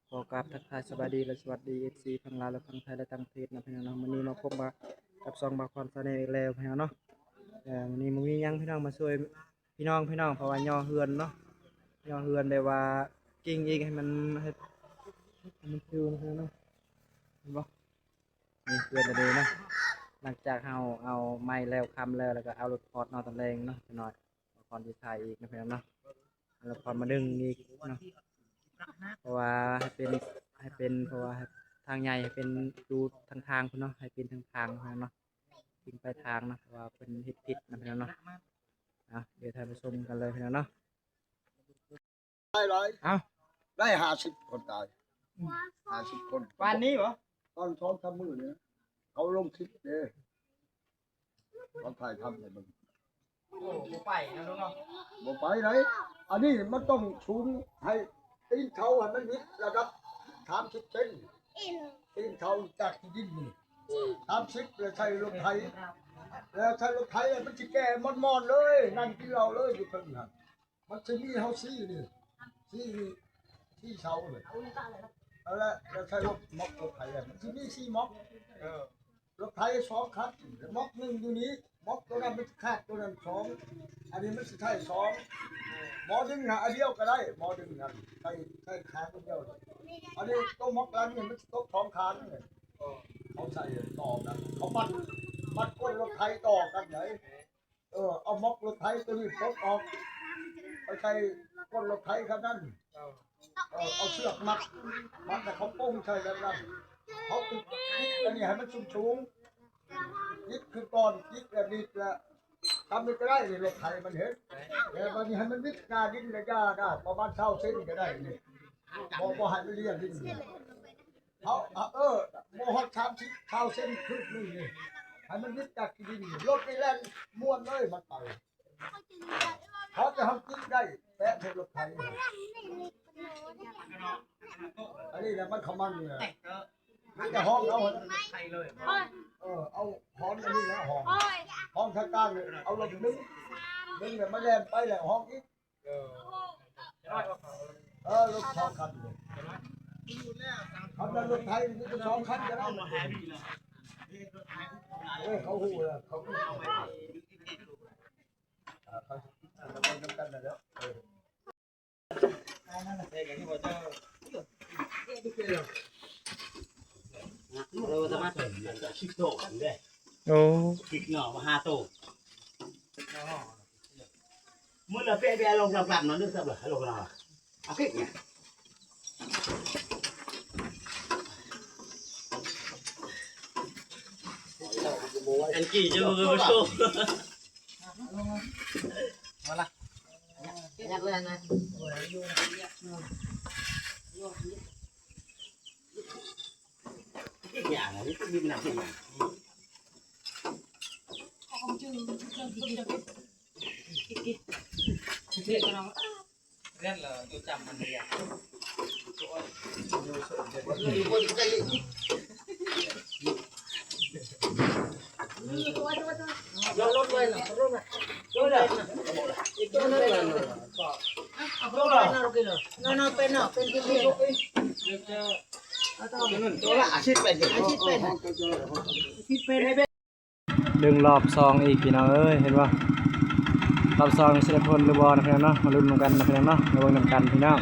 ຂໍກາບທັກທາຍສະບາຍດີ ແລະ ສະຫວັດດີ ເອັຟຊີ ທັງລາວ ແລະ ທັງໄທ ແລະ ຕ່າງປະເທດນະພີ່ນ້ອງເນາະ. ມື້ນີ້ມາພົບມາກັບຊ່ອງບ່າວຄອນ Channel ອີກແລ້ວພີ່ນ້ອງເນາະ. ເອີ ມື້ນີ້ບໍ່ມີຫຍັງພີ່ນ້ອງ ມາຊ່ວຍພີ່ນ້ອງ ພີ່ນ້ອງ ເພາະວ່າຍໍເຮືອນເນາະ, ຍໍເຮືອນແບບວ່າກິ້ງອີກ ໃຫ້ມັນ ໃຫ້ ໃຫ້ມັນຄືນພີ່ນ້ອງເນາະ. ເຫັນບໍ່? ນີ້ເຮືອນຕົວນີ້ເນາະ. ຫຼັງຈາກເຮົາເອົາໄມ້ແລ້ວ ຄ້ຳແລ້ວ ແລ້ວກໍເອົາລົດພອດເນາະ ຕອນແລງເນາະ ຈັກໜ້ອຍ ບ່າວຄອນຊິຖ່າຍອີກນະພີ່ນ້ອງເນາະ. ແລ້ວພອນມາດຶງອີກເນາະ ເພາະວ່າໃຫ້ເປັນ ໃຫ້ເປັນ ເພາະວ່າໃຫ້ທາງໃຫຍ່ໃຫ້ເປັນຢູ່ທາງທາງພຸ້ນເນາະ, ໃຫ້ເປັນທາງທາງພຸ້ນເນາະ, ກິ້ງໄປທາງເນາະ ເພາະວ່າເພິ່ນເຮັດຜິດນະພີ່ນ້ອງເນາະ. ເອົາ ດຽວທ່ານໄປຊົມກັນເລີຍພີ່ນ້ອງເນາະ. ຫຼາຍໆ ເອົ້າ ໄດ້ຫ້າສິບຄົນຕາຍ ອືມ ຫ້າສິບຄົນ. ວານນີ້ບໍ? ຕອນສອງສາມມື້ນີ້ ເຂົາລົງຄລິບເດ້ ເຂົາຖ່າຍທຳໃຫ້ເບິ່ງ. ໂອ້ ບໍ່ໄປນະລຸງເນາະ. ບໍ່ໄປໃດ໋ ອັນນີ້ມັນຕ້ອງສູງ ໃຫ້ຕີນເຂົາໃຫ້ມັນມິດລະດັບສາມສິບເຊັນ ຕີນເຂົາຈາກທີ່ດິນນີ້ສາມສິບ ແລ້ວໃຊ້ລົດໄຖ ແລ້ວໃຊ້ລົດໄຖ ແລ້ວມັນຊິແກ່ມ່ອນໆເລີຍ ນັ່ງກິນເຫຼົ້າເລີຍຢູ່ເທິງຫັ້ນ. ມັນຊິມີເຮົາຊີ້ນີ້ ຊີ້ນີ້ ຊີ້ເສົານີ້ ເອົາລະ ແລ້ວໃຊ້ລົດມັອກລົດໄຖ ມັນຊິມີສີ່ມັອກ ເອີ ລົດໄຖສອງຄັນ ມັອກໜຶ່ງຢູ່ນີ້ ມັອກຕົວນັ້ນມັນຂາດຕົວນັ້ນສອງ ອັນນີ້ມັນຊິໃຊ້ສອງ ໝໍດຶງຫາອັນດຽວກໍໄດ້ ໝໍດຶງນັ້ນໃຊ້ ໃຊ້ຂາອັນດຽວ ອັນນີ້ຕົວມັອກຫຼັງນີ້ມັນຊິຕົກສອງຂານີ້ ເຂົາໃສ່ຕໍ່ກັນ ເຂົາມັດ ມັດກົ້ນລົດໄຖຕໍ່ກັນໄດ໋. ເອີ ເອົາມັອກລົດໄຖຕົວນີ້ປົດອອກ ໄປໃສ່ກົ້ນລົດໄຖຄັນນັ້ນ ເອີ ເອົາເຊືອກມັດ ມັດແລ້ວເຂົາປົງໃສ່ແບບນັ້ນ ເຂົາຕິດ ຕິດອັນນີ້ໃຫ້ມັນສູງໆ ຕິດຄືກ່ອນ ຕິດແລ້ວບິດແລ້ວ ທຳນີ້ກໍໄດ້ນີ້ ລົດໄຖມັນເຫັນ ແຕ່ບັດນີ້ໃຫ້ມັນມິດໜ້າດິນລະຢ່ານະ ປະມານຊາວເຊັນກໍໄດ້ນີ້ ບໍ່ ບໍ່ໃຫ້ມັນລຽນດິນ. ເຮົາ ເອີ ບໍ່ຮອດສາມສິບ ຊາວເຊັນຄືບໜຶ່ງນີ້ ໃຫ້ມັນວິດຈາກຂີ້ດິນ ລົດນີ້ແລ່ນມ່ວນເລີຍ ມັນໄປ ເຮົາຈະເຮົາກິນໄດ້ ແປະໃສ່ລົດໄຖ ອັນນີ້ແຫຼະມັນຂະມັນນີ້ແຫຼະ ມີແຕ່ຫ້ອງເອົາ ເອີ ເອົາຫ້ອງອັນນີ້ແຫຼະ ຫ້ອງ ຫ້ອງທາງກາງນີ້ ເອົາລົດໜຶ່ງ ໜຶ່ງແລ້ວມັນແລ່ນໄປແລ້ວຫ້ອງອີກ. ເອີ ເອີ ລົດສອງຄັນ ຄັນວ່າລົດໄຖມີແຕ່ສອງຄັນກໍໄດ້ ເອີ ເຂົາຮູ້ແລ້ວ ເຂົາຮູ້ ເອີ ເຂົາ ເຂົານຳກັນແລ້ວ ເອີ ໂອ້ ພິກເນາະ ມາຫ້າໂຕ ມື້ລະເປະເປະ ລົງກຳກັບເນາະ ເດີ ເດີ ລົງນະ ເອົາພິກນີ້ ແອນກີ້ ເຈົ້າບໍ່ເຄີຍມາໂຊ ມາລະ ຍັກເລີຍນະ ເຮັດລະຢູ່ຈຳມັນເດ ດຶງລອບສອງອີກພີ່ນ້ອງເອີຍ ເຫັນບໍ່? ລອບສອງຊິໄດ້ພົ້ນຫຼືບໍ່ນະພີ່ນ້ອງເນາະ ມາລຸ້ນນຳກັນນະພີ່ນ້ອງເນາະ ມາເບິ່ງນຳກັນພີ່ນ້ອງ.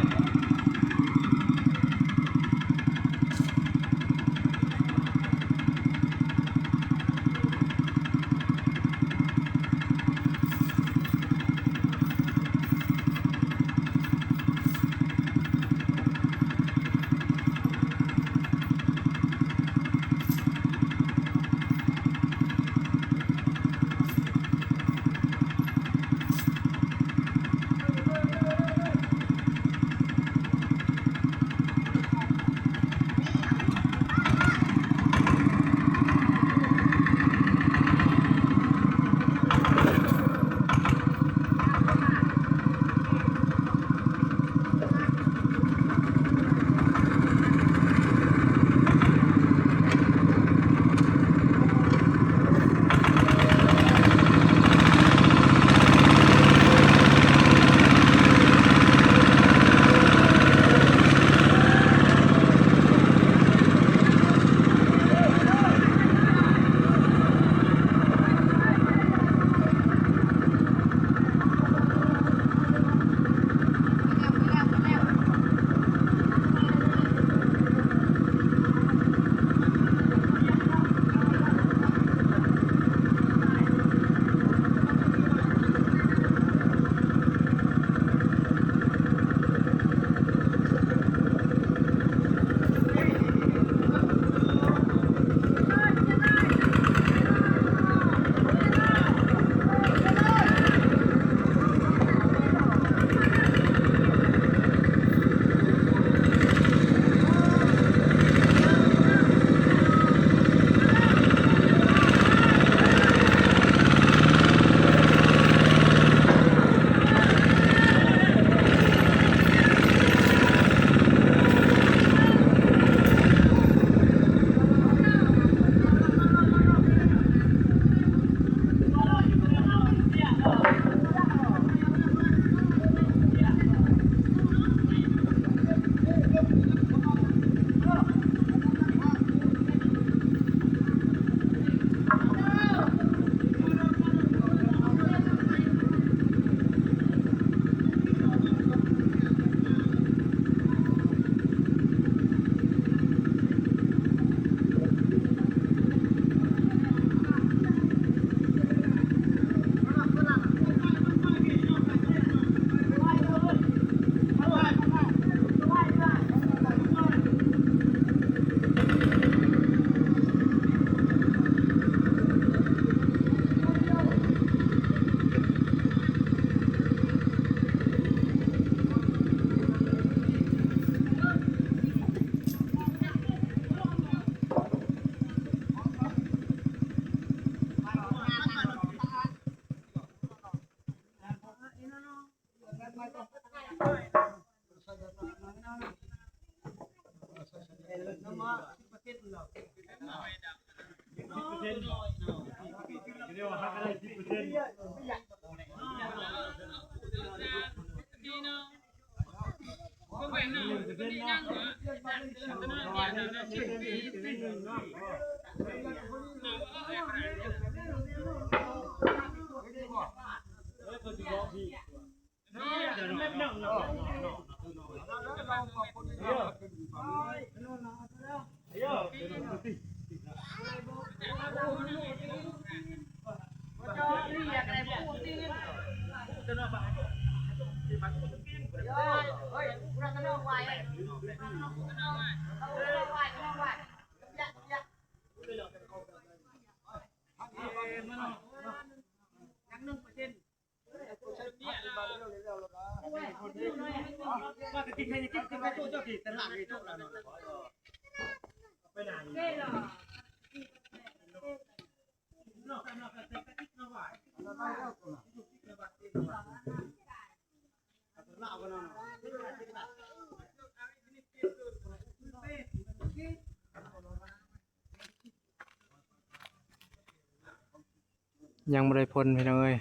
ຍັງບໍ່ໄດ້ຜົນພີ່ນ້ອງເອີຍ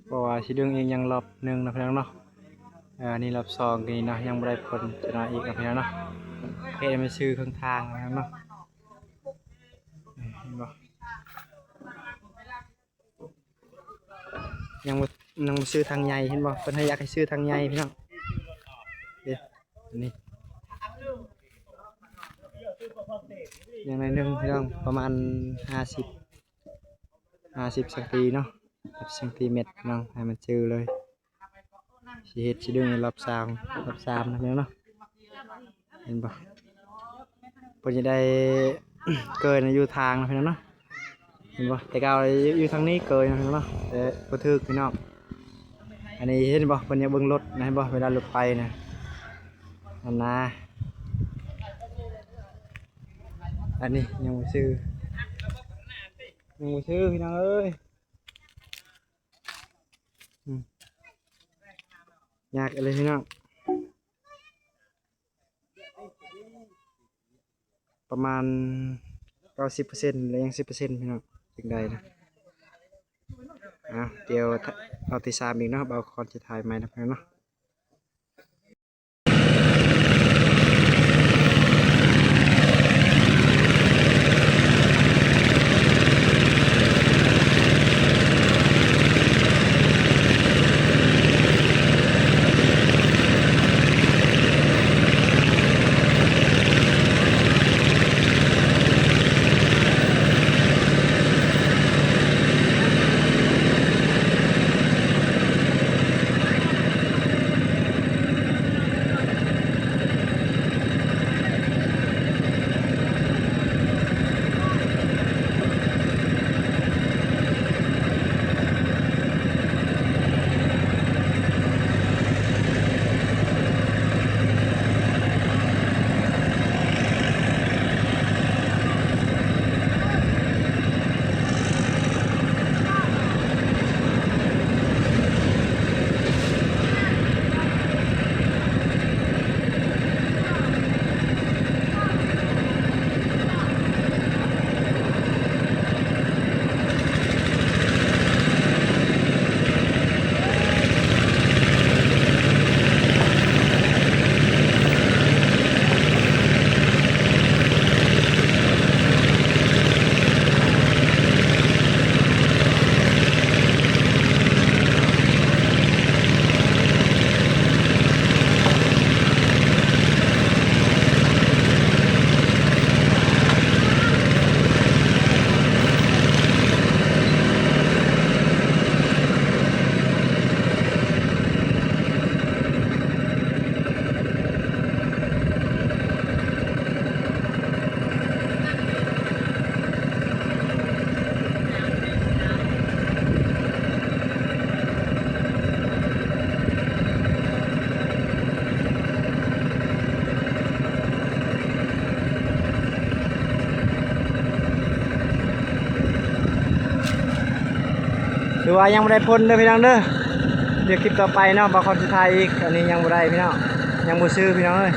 ເພາະວ່າຊິດຶງອີກຍັງລອບໜຶ່ງເນາະພີ່ນ້ອງເນາະ. ເອີ ອັນນີ້ລອບສອງນີ້ເນາະ ຍັງບໍ່ໄດ້ຜົນ ຈະໜ້ອຍອີກເນາະພີ່ນ້ອງເນາະ. ເພໃຫ້ມັນຊື່ເຄິ່ງທາງເນາະ ເຫັນບໍ່? ຍັງບໍ່ ຍັງບໍ່ຊື້ຖັງໃຫຍ່ ເຫັນບໍ່? ເພິ່ນໃຫ້ ຢາກໃຫ້ຊື້ຖັງໃຫຍ່ພີ່ນ້ອງ. ເດ້ ນີ້ ຍັງໜ້ອຍໜຶ່ງພີ່ນ້ອງ ປະມານຫ້າສິບ ຫ້າສິບຊັງຕີເນາະ ຫ້າສິບຊັງຕີແມັດພີ່ນ້ອງ ໃຫ້ມັນຊື່ເລີຍ. ຊິເຮັດຊິດຶງໃນລອບສາມ ລອບສາມນະພີ່ນ້ອງເນາະ. ເຫັນບໍ່? ເພິ່ນຈະໄດ້ເກີຍນະຢູ່ທາງນະພີ່ນ້ອງເນາະ. ເຫັນບໍ່? ແຕ່ເກົ່າຢູ່ ຢູ່ທາງນີ້ເກີຍນະພີ່ນ້ອງເນາະ ແຕ່ບໍ່ຖືກພີ່ນ້ອງ. ອັນນີ້ເຫັນບໍ່? ເພິ່ນຢາກເບິ່ງລົດນະ ເຫັນບໍ່? ເວລາລົດໄປນະ ຫັ້ນນະ. ອັນນີ້ຍັງບໍ່ຊື້ ຍັງບໍ່ຊື້ພີ່ນ້ອງເອີຍ. ອືມ ຍາກອີ່ຫຼີພີ່ນ້ອງ ປະມານເກົ້າສິບເປີເຊັນ ແລະ ຍັງສິບເປີເຊັນພີ່ນ້ອງ ຈຶ່ງໄດ້ນະ. ອ່າ ດຽວລອບທີສາມອີກເນາະ ບ່າວຄອນຊິຖ່າຍໃໝ່ນະພີ່ນ້ອງເນາະ. ຖືວ່າຍັງບໍ່ໄດ້ຜົນເດີພີ່ນ້ອງເດີ. ດຽວຄລິບຕໍ່ໄປເນາະ ບ່າວຄອນຊິຖ່າຍອີກ. ອັນນີ້ຍັງບໍ່ໄດ້ພີ່ນ້ອງ. ຍັງບໍ່ຊື້ພີ່ນ້ອງເອີຍ.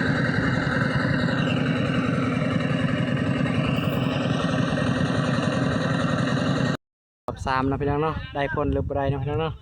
ຮອບສາມເນາະພີ່ນ້ອງເນາະ ໄດ້ຜົນຫຼືບໍ່ໄດ້ເນາະພີ່ນ້ອງເນາະ.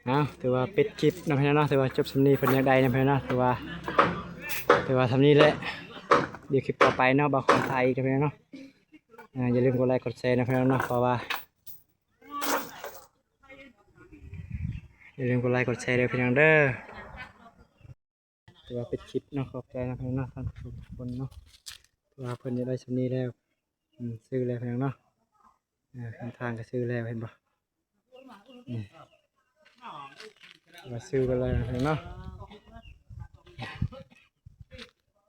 ເອົາ ຖືວ່າປິດຄລິບເນາະພີ່ນ້ອງເນາະ ຖືວ່າຈົບສ່ຳນີ້ ເພິ່ນຢາກໄດ້ເນາະພີ່ນ້ອງເນາະ ຖືວ່າ ຖືວ່າສ່ຳນີ້ແຫຼະ. ດຽວຄລິບຕໍ່ໄປເນາະ ບ່າວຄອນຖ່າຍອີກເນາະພີ່ນ້ອງເນາະ. ອ່າ ຢ່າລືມກົດໄລກົດແຊເນາະພີ່ນ້ອງເນາະ ເພາະວ່າ ຢ່າລືມກົດໄລກົດແຊເດີພີ່ນ້ອງເດີ. ຖືວ່າປິດຄລິບເນາະ ຂອບໃຈນະພີ່ນ້ອງເນາະ ທ່ານຜູ້ຊົມທຸກຄົນເນາະ ຖືວ່າເພິ່ນໄດ້ໄດ້ສ່ຳນີ້ແລ້ວ. ອືມ ຊື້ແລ້ວພີ່ນ້ອງເນາະ ເອີ ທາງທາງກໍຊື້ແລ້ວ ເຫັນບໍ່ ນີ້ ວ່າຊື້ໄປແລ້ວພີ່ນ້ອງເນາະ.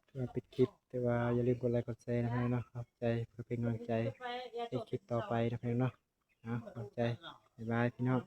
ຖືວ່າປິດຄລິບ ແຕ່ວ່າຢ່າລືມກົດໄລກົດແຊນະພີ່ນ້ອງເນາະ ຂອບໃຈເພື່ອເປັນກຳລັງໃຈໃນຄລິບຕໍ່ໄປນະພີ່ນ້ອງເນາະ. ເອົາ ຂອບໃຈ ບາຍບາຍພີ່ນ້ອງ.